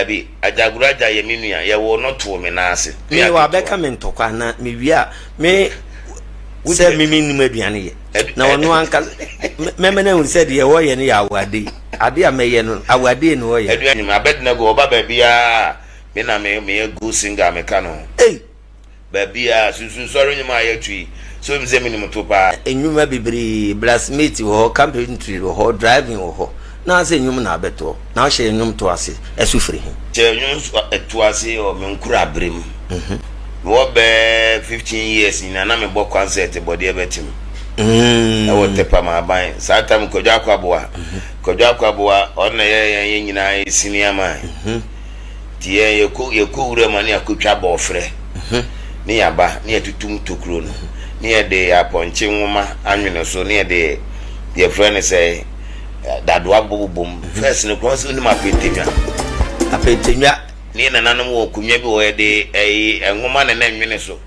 Dabi, Agyagoragya yɛ me nua, yɛwoo no too me nan ase. Me wabɛka me ntɔkwa na mewie a me sɛ me mennim aduane yɛ na ɔno ankasa mɛmɛ no ahu sɛ deɛ wɔyɛ no yɛ awade yi ade a mɛyɛ no awade na ɔyɛ. Aduane Abednego ɔba baabiara me na me meyɛ good singer a meka no ho. Ei! Baabiara, sunsum sɔre nnwom a yɛto yi, sɛ onim sɛ minim to paa. Nnwuma bebree, blacksmith wɔ hɔ, carpentry wɔ hɔ, driving wɔ hɔ, na sɛ nnwom na abɛtoɔ, na wohyɛ nnwom to ase ɛso firi he? Hyɛ nnwom to ase wɔ me nkorabere mu. Mewɔ bɛɛ 15 years nyinaa na mebɔ concert bɔdeɛ bɛtem ɛwɔ Tɛpam Aban. Saa time Kwadwo Akwaboa, Kwadwo Akwaboa ɔno na ɛyɛ yɛn yɛn nyinaa yɛ senior man. Nti yɛn yɛkɔ yɛkɔ wura mu a ne yɛakɔtwa bɔɔfrɛ ne yɛaba ne yɛatutu mu tokuro no ne yɛde apɔnkye nwoma anwene so ne yɛde yɛfrɛ no sɛ dadoa bobobɔ mu. First no koraa sɛ wonim apɛntɛnwa. Apɛntɛnwa. Ne yɛn nananom wɔ akonnwa bi wɔ yɛde ɛyi nwoma na na ɛnwene so.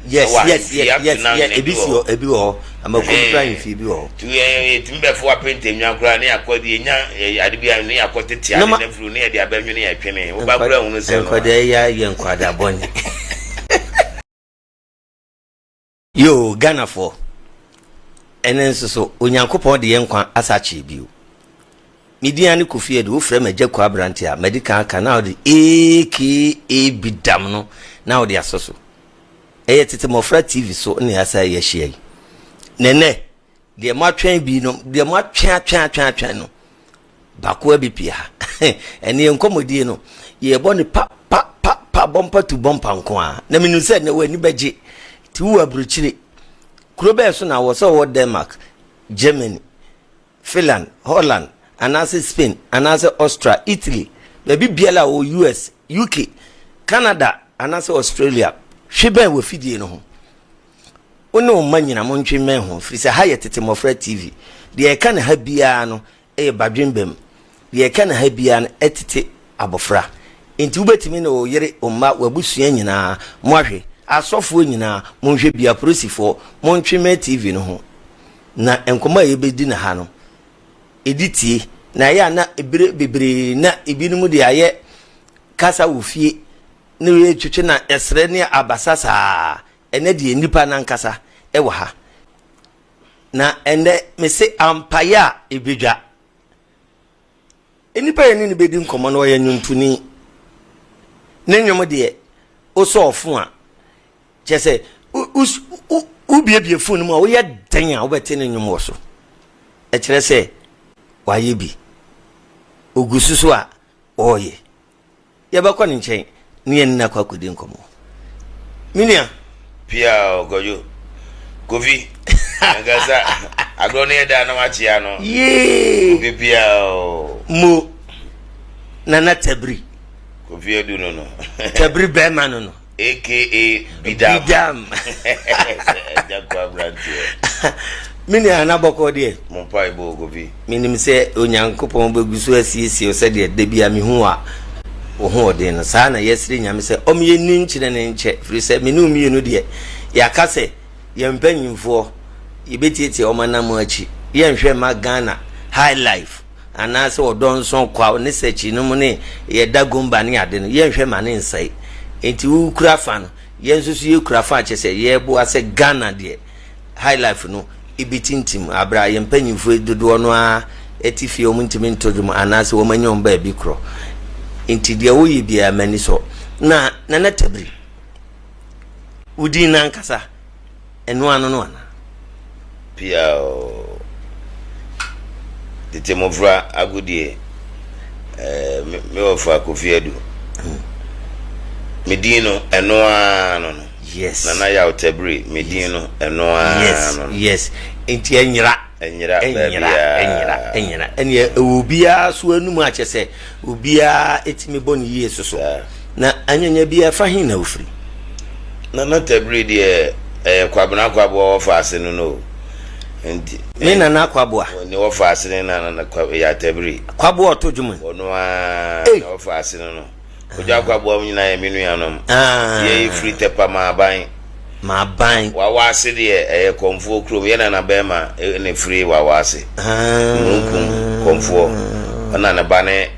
Yes, yes, yes, yes, yes. Ebi si hɔ, ebi wɔ hɔ. Amakom kura ahemfie bi wɔ hɔ. Tu yɛn yɛtumi bɛfo apente nwa koraa ne akɔ de yɛnya ade bi a ne akɔ tete ade na firi ne yɛde abɛnwene yɛ twene. Woba koraa hunu sɛ no. Nkwadaa yi ayɛ nkwadaa bɔne. Yoo, Ghanafoɔ, ɛnɛ nso so Onyankopɔn de yɛn nkwa asa akyɛ bio. Me din ara ne Kofi Adu, wofrɛ me Agya Kua Aberante a, madi kan aka na wode AKA Bidam no na wode asɔ so. Ɛyɛ Tete Mmɔfra TV so na yɛasa yɛahyia yi. Na ɛnɛ, deɛ moatwɛn bi no, deɛ moatwɛn atwɛn atwɛn atwɛn no, baako abɛpie ha. Ɛne yɛn nkɔmmɔdie no, yɛbɔ no pa pa pa pa bɔmpa tu bɔmpa nko ara. Na menim sɛ ɛnɛ w'ani bɛgye. Nti wowɔ aburokyire. Kuro bɛɛ so na wɔ sɛ wɔ Denmark, Germany, Finland, Holland, anaasɛ Spain, anaasɛ Austria, Italy, baabi biara a wɔ US, UK, Canada, anaasɛ Australia, hwe bɛn wɔ fidie no ho. Wo ne wo mma nyina montwe mmɛn ho, firi sɛ ha yɛ Tete Mmɔfra TV. Deɛ ɛka ne ha biara no yɛ badwenbam. Deɛ ɛka ne ha biara no ɛtete abɔfra. Enti wobɛtumi ne wo yere, wo mma, w'abusua nyinaa moahwɛ. Asɔfoɔ nyinaa monhwɛ bi, apolisifoɔ montwe mmɛn TV no ho. Na nkɔmmɔ a yɛbɛdi no ha no, ɛdi tie, na ɛyɛ a na ebere bebree na ebinom de ayɛ kasa wɔ fie ne yɛtwetwe na ɛsrɛ ne abasa saa. Ɛnɛ deɛ nnipa no ankasa ɛwɔ ha. Na ɛnɛ mese ampaeɛ a ɛbɛdwa. Nnipa yɛne no bɛdi nkɔmmɔ no ɔyɛ nnwontoni. Ne nnwom deɛ wosɔ ɔfo a Kyerɛ sɛ, wobiebie fon no mu a, woyɛ dɛn a wobɛte ne nnwom wɔ so? Ɛkyerɛ sɛ wayɛ bi. Ogu so so a ɔreyɛ. Yɛbɛkɔ ne nkyɛn ne yɛne no akɔ akɔdi nkɔmmɔ. Me nua. Pia o, Kwadwo. Kofi. Ankasa, agorɔ no yɛ da na wakyea no. Yee. Kofi pia o. Mo. Nana Tabiri. Kofi Adu no no. Tabiri bɛrima no no. Aka Bidam. Bidam. Agya kɔ aberanteɛ. Me nua na bɔkɔ deɛ. Mo mpa ebo Kofi. Menim sɛ Onyankopɔn bɛgu so asiesie wo sɛdeɛ da bi a mehu a wo ho ɔden no. Saa na yɛsrɛ Nyame sɛ ɔm yɛnni nkyerɛ ne nkyɛ firi sɛ me ne wo mmienu deɛ yɛaka sɛ yɛn mpanyinfoɔ yɛbɛtietie wɔn anamɔ akyi yɛnhwɛ mma Ghana high life anaasɛ ɔdɔ nsõ kwaw ne sɛkyi nom ne yɛ dagomba ne ade no, yɛnhwɛ ma ne nsɛe. Enti wo kura fa no, yɛn nso so yɛkura fa kyɛ sɛ yɛboa sɛ Ghana deɛ high life no ɛbɛtintim aberɛ a yɛn mpanyinfoɔ dodoɔ no ara ɛte fie wɔn ntumi nto dwom anaasɛ wɔn anya wɔn baabi korɔ. Enti deɛ woyɛ biara m'ani sɔ. Na Nana Tabiri, wo din no ankasa Ɛno ano no ana? Pia oo. Tete mmɔfra agodie. Eh, me wɔfa Kofi Adu. Me din no, ɛno ara no no. Yes. Nana Yaw Tabiri, me din no, ɛno ara yes. no no. Yes, nti ɛnyera. Ɛnyera ɛnyera, ɛnyera, ɛnyera. Ɛneɛ ɛwɔ obiara so anum akyɛ sɛ obiara ɛtumi bɔ ne yie soso. Na anyanya bi ɛfa he na wofiri? Nana Tabiri deɛ ɛyɛ Kwabena Kwaboa wɔfa ase no no nti. Ne Nana Kwaboa. Ne wɔfa ase ne Nana yɛ Tabiri. Kwaboa ɔto dwom. Ɔno ara na wɔfa ase no no. Kwadwo Akwaboa mu nyinaa yɛ me nuanom. Ah. Yɛ firi Tɛpa Maaban. Maaban. Wawa ase deɛ ɛyɛ Kɔmfoɔ kurom. Yɛ nana bɛrima na firi Wawa ase. Ah. Mununkum Kɔmfoɔ. Ɔna ne ba ne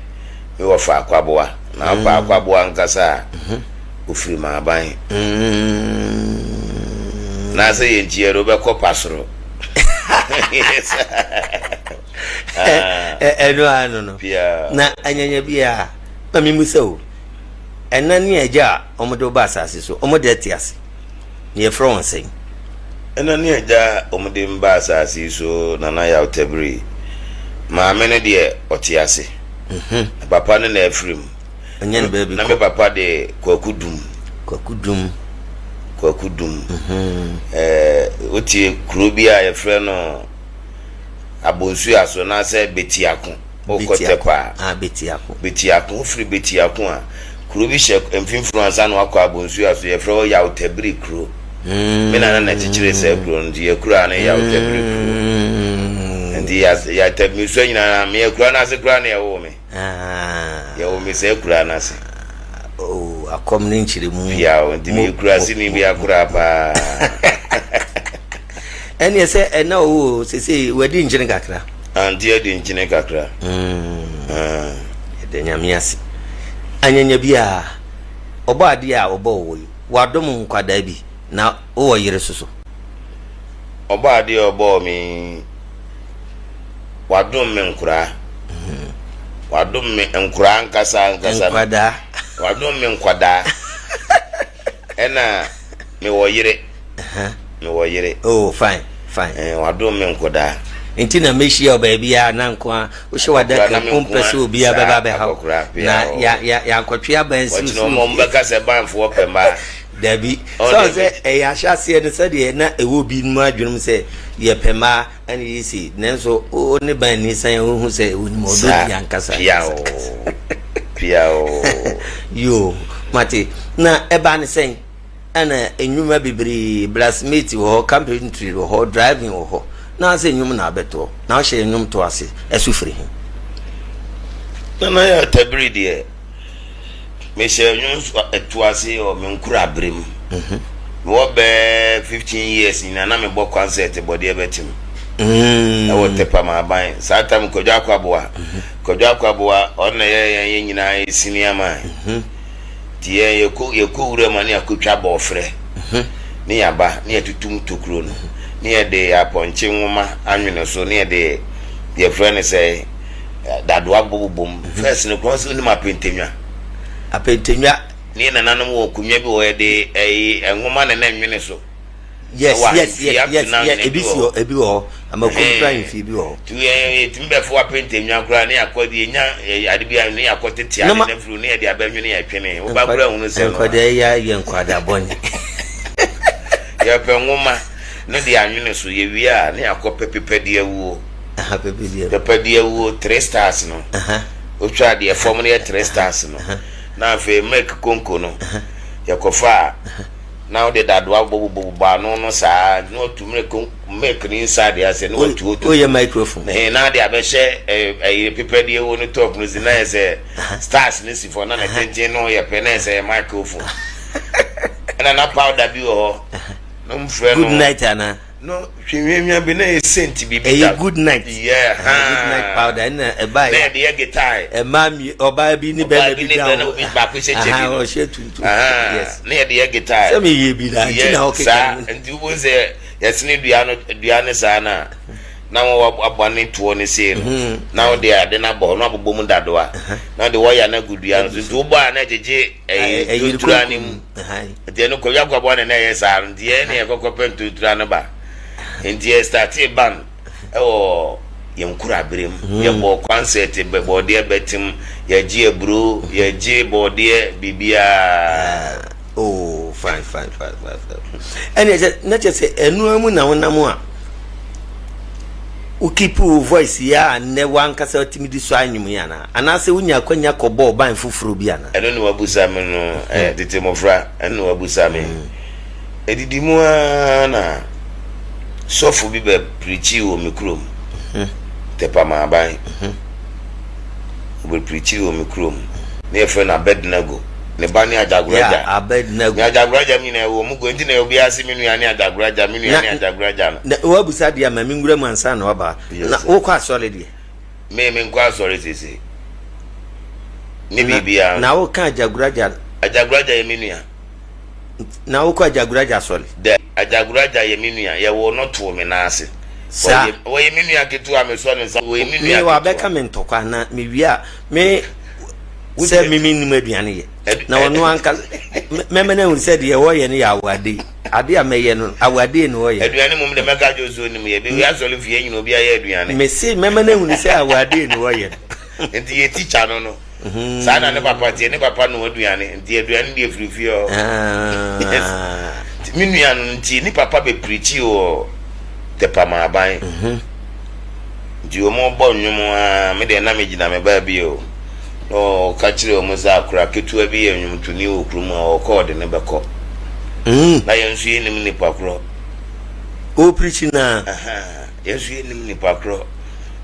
me wɔfa Kwaboa. Na wopɛ akwaboa ankasa a, ofiri m'aban. Na sɛ yɛnkyi yɛ wobɛkɔ pa soro. Ɛno ano no. Na anyanya bi a, ma memu sɛ o, ɛna ne agya a wɔde wo ba asase so, wɔde ate ase. Na yɛfrɛ wɔn sɛn? Ɛna ne agya a wɔde me ba asase yi so, Nana Yaw Tabiri. Maame no deɛ, ɔte ase. Mhm. Na papa no na afiri mu. Ɔnyɛ no baabi kɔ. Na me papa de Kwaku Dum. Kwaku Dum. Kwaku Dum. Mhm. Ɛɛ, wotie kuro bi a yɛfrɛ no Abonsuaso anaasɛ Betiako. Wokɔ Tɛkwa a. Ah, Betiako. Betiako, wofiri Betiako a, kuro bi hyɛ mfimfini ansa na wakɔ Abonsuaso, yɛfrɛ hɔ Yawtabiri kuro. Me nana na ɛkyekyeree saa kuro no, nti yɛ kuro no Yawtabiri kuro. Nti Yawtabiri, mesua nyinaa, meyɛ kura no ase koraa na yɛwoo me. Yɛwoo me saa kura no ase. Oh, akɔm ne nkyerɛmu. Piaw, nti meyɛ kura ase ni bi akoraa paa. Ɛneɛ sɛ ɛna ɔwɔ sese wadi nkyene kakra. Ante adi nkyene kakra. Yɛda Nyame ase. Anyanya bi a ɔbɔ adeɛ a ɔbɔ wɔ yi, wadom nkwadaa bi na wowɔ yere soso. Ɔbɔ adeɛ a ɔbɔɔ me wadom me nkoraa. Wadom me nkoraa ankasa ankasa. Nkwadaa. Wadom me nkwadaa. Ɛna mewɔ yere. Mewɔ yere. Oh, fine, fine. Eh, wadom me nkodaa. Nti na mehyia wo baabi a na nko a wohyɛ w'adaka mu wompɛ sɛ obiara bɛba abɛha wo na yɛankɔtwe aba nsi so. Wɔkyena wɔn bɛka sɛ banfoɔ pɛ mmaa. Dabi. Sɛ sɛ ɛyɛ ahyɛaseɛ no sɛdeɛ na ɛwɔ binom adwenem sɛ yɛpɛ mmaa ɛne yɛ sei nanso wo ne ban ni san wohu sɛ wonim ɔdɔ di ankasa. Pia o. Pia o. Yoo, mate. Na ɛbaa ne sɛn? Ɛna nnwuma bebree, blacksmith wɔ hɔ, carpentry wɔ hɔ, driving wɔ hɔ. Na sɛ nnwom na abɛtoɔ, na wohyɛ nnwom to ase, ɛso firi he? Nana yɛ tabiri deɛ, mehyɛ nnwom to ase wɔ me nkorabere mu. Mhm. Mewɔ bɛɛ 15 years nyinaa na mebɔ concert bɔdeɛ bɛtem. Mm. Ɛwɔ Tɛpamaban. Saa tam Kwadwo Akwaboa. Mhm. Kwadwo Akwaboa, ɔno na yɛ yɛn yɛn nyinaa yɛ senior man. Mhm. Nti yɛn yɛkɔ yɛkɔ wura mu a ne yɛakɔtwa bɔɔfrɛ ne yɛaba ne yɛatutu tokuro no ne yɛde apɔnkye nwoma anwene so ne yɛde yɛfrɛ no sɛ dadoa bobobom first no kwan sɛ wonim apɛntɛnwa apɛntɛnwa ne yɛ nananom wɔ akonnwa bi wɔ yɛde ɛyi nwoma na na nwene so Yes, yes, yes, yes, yes. Ebi si hɔ, ebi wɔ hɔ. Amakom kura ahemfie bi wɔ hɔ. Tu yɛ yɛtumi bɛfo apente nwa koraa ne akɔ de yɛnya ade bi a ne akɔ tete ade na firi ne yɛde abɛnwene yɛ twene. Woba koraa hunu sɛ no. Nkwadaa yi ayɛ nkwadaa bɔne. Yɛpɛ nwoma ne de anwene so yɛwie a ne akɔ pɛ pepɛde awuo. Pɛpɛde awuo three stars no. Wotwa deɛ fam no yɛ three stars no. Na afei milk konko no yɛkɔfa a na wode dadoa bobobobɔ ano no saa na watu milk milk no inside ase na watu oto woyɛ microphone na na de abɛhyɛ ɛyɛ pepa deɛ wɔ no top no si na yɛ sɛ stars no si fam na ne tenten no yɛ pɛ na yɛ sɛ yɛ microphone ɛna na powder bi wɔ hɔ na wɔfrɛ no good night ana No hwehwehwɛ bi na yɛ scent bi bi ɛyɛ good night. Yeah, good night powder ɛna ɛbaa yɛ. Na yɛde yɛ guitar. Ɛmaa mi ɔbaa bi ne bɛrima bi da hɔ. Baako hyɛ kyɛ bi no. Ɔhyɛ tuntum. Yes. Na yɛde yɛ guitar. Sɛ mi yɛ bi da nti na ɔkeka. Saa nti wo sɛ yɛsene dua no dua ne saa na na wɔn abɔ ne toɔ ne sei no mhm. na wɔde ade no abɔ hɔ na wɔabobɔ mu dadoa na wɔde wɔya no agu dua no so nti wobɔ a na ɛgyegye ɛyi ntontura no mu nti ɛno kɔdwa kɔbɔ ne na ɛyɛ saa no nti yɛn ne yɛkɔkɔ pɛ ntontura no ba nti yɛ startee ban ɛwɔ yɛn kura abere mu hmm. yɛbɔ concert bɔɔdeɛ bɛtem yɛgye aburo yɛgye bɔɔdeɛ biribiara. Ah, oh fine fine fine fine ɛnna ɛkyɛ na kyɛ sɛ ɛnua mu na wonam a wo keep wo voice yi a nnɛ w'ankasa tumi de sɔ anwom yi anaa? Anaasɛ wonya akwanya kɔbɔɔ ban foforɔ bi anaa? Ɛno na wabusa me no, eh, tete mmɔfra, ɛno na wabusa me. Ɛdidi mu ara na sɔfo bi bɛ pirikyii wɔ me kurom, Tɛpamaaban. Ɔbɛ pirikyii wɔ me kurom, na yɛfrɛ no Abednego. Ne ba ne Agyagoragya. Yeah, Abednego. Ne Agyagoragya mu nyinaa ɛwɔ mu go, nti na obiara se me nua ne Agyagoragya, me nua ne Agyagoragya no. Na wabusa deɛ ama me nwura mu ansa na waba. Na wokɔ asɔre deɛ? Me menkɔ asɔre sese. Ne biribiara. Na woka Agyagoragya. Agyagoragya yɛ me nua. Na wokɔ Agyagoragya asɔre? Dabi. Agyagoragya yɛ me nua. Yɛwoo no too me nan ase. Saa. Ɔyɛ me nua ketewa a mesɔ ne nsa. Ɔyɛ me nua ketewa. Me wabɛka me ntɔkwa na mewie a me sɛ me mennim aduane yɛ. Na ɔno ankasa mɛma no ahu sɛ deɛ ɔyɛ no yɛ awade. Ade a mɛyɛ no awade na ɔyɛ. Aduane mmom deɛ mɛka akyerɛ wo sɛ ɔnim yɛ. Bɛwie asɔre fie nyina obiara yɛ aduane. Mese mɛma no ahunu sɛ awade na ɔyɛ no. Nti yɛ teacher no no. Saa na ne papa teɛ. Ne papa noa aduane. Nti aduane deɛ firi fie hɔ. Yes. Nti me nua no nti ne papa bɛ preachi wɔ Tɛpamaaban. Nti wɔn bɔ nnwom aa me deɛ na me gyina me baabi o. Na ɔka kyerɛ wɔn sɛ akora ketewa bi yɛ nnwomtoni wɔ kurom a ɔkɔ ɔde no bɛkɔ. Na yɛn nso yɛnnim nipa korɔ. Ɔpreachi naa. Yɛn nso yɛnnim nipa korɔ.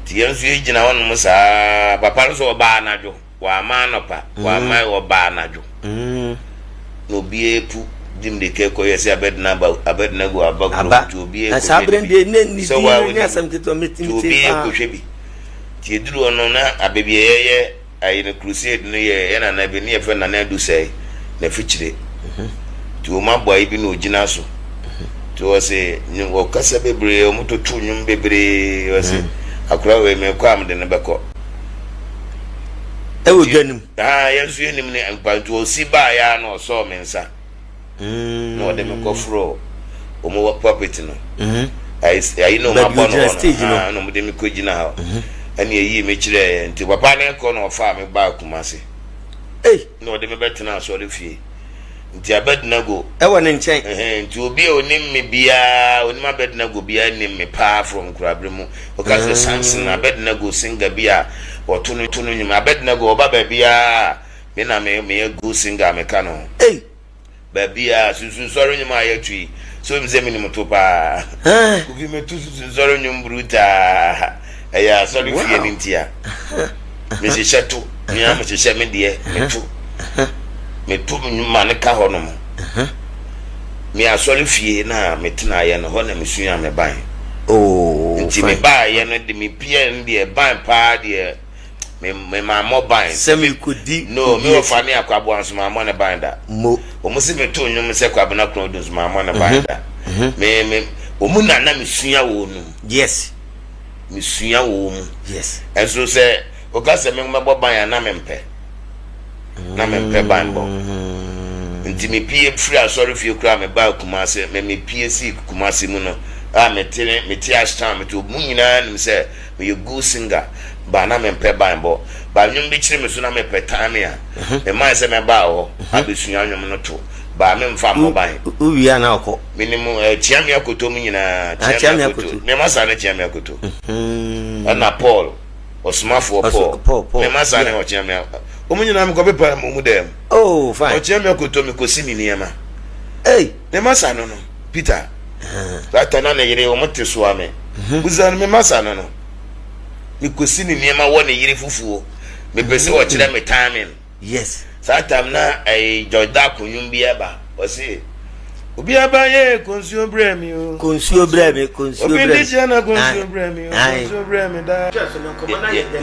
Nti yɛn nso yɛgyina hɔnom saa. Papa no nso ɔbaa anadwo, wamma anɔpa, wamma mm. ɔbaa anadwo. Mm. Na obiara epu di mmirika kɔ yɛ sɛ Abednego aba kurom nti obiara kɔhwɛ bi. Sɛ wa onim nti obiara kɔhwɛ bi. Nti eduru hɔ no na abɛbi a yɛyɛ Ayi no crusade no yɛ yɛ nana bi ne yɛfrɛ Nana Adu Sɛe n'afikyire nti wɔn abɔ ayi bi na ogyina so nti wɔse wɔkasa bebree wɔn toto nnwom bebree wɔse akora wei mekɔ a mede no bɛkɔ ɛwɔ dwa nim ah yɛn nso yɛnim ne mpa nti ɔsi baa yɛ a na ɔsɔɔ me nsa na ɔde me kɔforoo wɔn pulpit no ayi na wɔn abɔ no hɔ no na wɔn de me kɔ gyina hɔ ɛna eyi me kyerɛ yɛ nti papa ne kɔ na ɔfaa me baa Kumasi na ɔde me bɛtena asɔre fie nti Abednego ɛwɔ ne nkyɛn nti obi a onim me biara onim Abednego biara nim me paa from nkurabere mu ɔka sɛ Samson Abednego singer bi a ɔto no to no nnwom Abednego ɔba baabiara Me na me meyɛ good singer a meka no ho. Ei! Baabiara, sunsunsɔre nnwom a yɛto yi, sɛ onim sɛ menim to paa. Kofi meto sunsunsɔre nnwom brutaa. Ɛyɛ asɔre fie no ntia. Mehyehyɛ to, me ara mehyehyɛ me deɛ, meto. Meto nnwom ma no ka hɔ nom. Me asɔre fie na metenaeɛ no, hɔ na mesuaa me ban. Oh, Nti fine. mebaeɛ no de mepia no deɛ ban paa deɛ Me me maa mmɔ ban. Sɛ me kɔ di No me wɔ fa ne akɔ aboa nso maa mmɔ ne ban da. Mo. Wɔn se me to nnwom sɛ Kwabena Krondu nso maa mmɔ ne ban da. Me me wɔn na na me sua wɔ wɔn mu. Yes. Me sua wɔ wɔn mu. Yes. Ɛnso sɛ woka sɛ me mɛbɔ ban a na me mpɛ. Na me mpɛ ban bɔ. Nti me pie firi asɔre fie koraa me baa Kumase me me pie si Kumase mu no a me te me te Ashtown me te wɔn nyinaa nim sɛ Meyɛ good singer but na mempɛ banbɔ but nnwom bi kyere me so na mepɛ time a me mind sɛ mɛba hɔ abɛsua nnwom no to but memfa mmɔ ban. Wo wie a na ɔkɔ. Menim eh, Kyeame Akoto mu nyinaa. Ah, Kyeame Akoto. Mema saa ne Kyeame Akoto. Ɛna Paul, ɔsomafoɔ Paul. Paul, Paul. Mema saa ne Ɔkyeame. Wɔn nyinaa mekɔ pepa mu mu dɛm. Oh, fine. Ɔkyeame Akoto mekɔsi ne nneɛma. Hey. Mema saa no no, Peter. Rata na ne yere wɔn te soa me. Busa no me masa no no. Mekosi ne nneɛma wɔ ne yere fufuo. Mepɛ sɛ ɔkyerɛ me timing. Yes. Saa time na ɛyɛ George Darko nnwom bi ɛba. Ɔse obi aba yɛ konsuo brɛ mi o. Konsuo brɛ mi, konsuo brɛ mi. Obi ndi kyia na konsuo brɛ mi o, konsuo brɛ mi daa.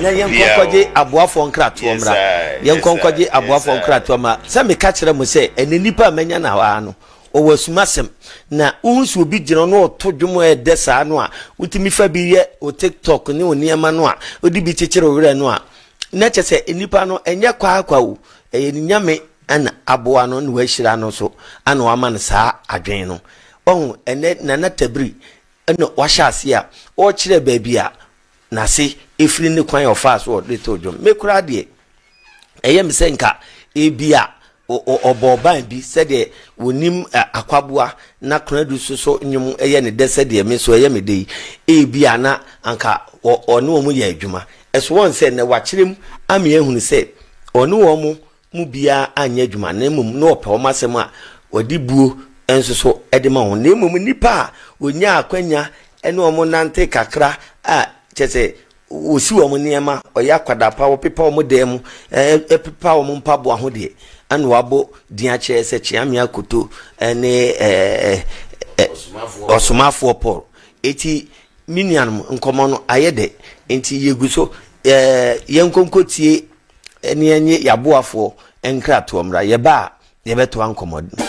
Na yɛn nkɔnkɔgye aboafoɔ nkratoɔ mmra. Yɛn nkɔnkɔgye aboafoɔ nkratoɔ mmra. Sɛ meka kyerɛ mo sɛ ɛnɛ nipa a manya na hɔ ara no. Ɔwɔ asumasɛm. Na wohu sɛ obi gyina hɔ na ɔto dwom a ɛdɛ saa no a, wotumi fa bi yɛ wo TikTok ne wo nneɛma no a, wode bi kyekyere wo werɛ no a, na kyerɛ sɛ nnipa no ɛnyɛ kwaakwa o, ɛyɛ ne Nyame na aboa no na wahyira no so ana wama no saa adwene no. Wahu, ɛnɛ Nana Tabiri na wahyɛ aseɛ a ɔrekyerɛ baabi a n'ase ɛfiri ne kwan a ɔfaa so ɔde too dwom. Me koraa deɛ, ɛyɛ me sɛ nka ebia ɔbɔɔ ban bi sɛdeɛ wɔnim akwaboa na konadu so so nnwom yɛ ne dɛ sɛdeɛ me nso ɛyɛ me dɛ yi, ebia na anka ɔne wɔn yɛ adwuma. Ɛso wɔn sɛ na wakyerɛ mu ama yɛahunu sɛ ɔne wɔn mu biara anyɛ adwuma na mmom na ɔpɛ wɔn asɛm a ɔde buo nso so de ma wɔn. Na mmom nnipa a wɔnyaa akwanya ne wɔn nante kakra a kyerɛ sɛ Wɔsi wɔn nneɛma, wɔyɛ akwadaa pa, wɔpepa wɔn dan mu, pepa wɔn mpaboa ho deɛ, ɛna wɔabɔ din akyerɛ sɛ Kyeame Akoto ne Ɔsomafoɔ Paul. Eti me nuanom, nkɔmmɔ no ayɛ dɛ, nti yɛgu so yɛnkɔ nkɔtie. ne yɛnye yɛaboafoɔ nkratoɔ mmra. Yɛba a, yɛbɛtoa nkɔmmɔ no.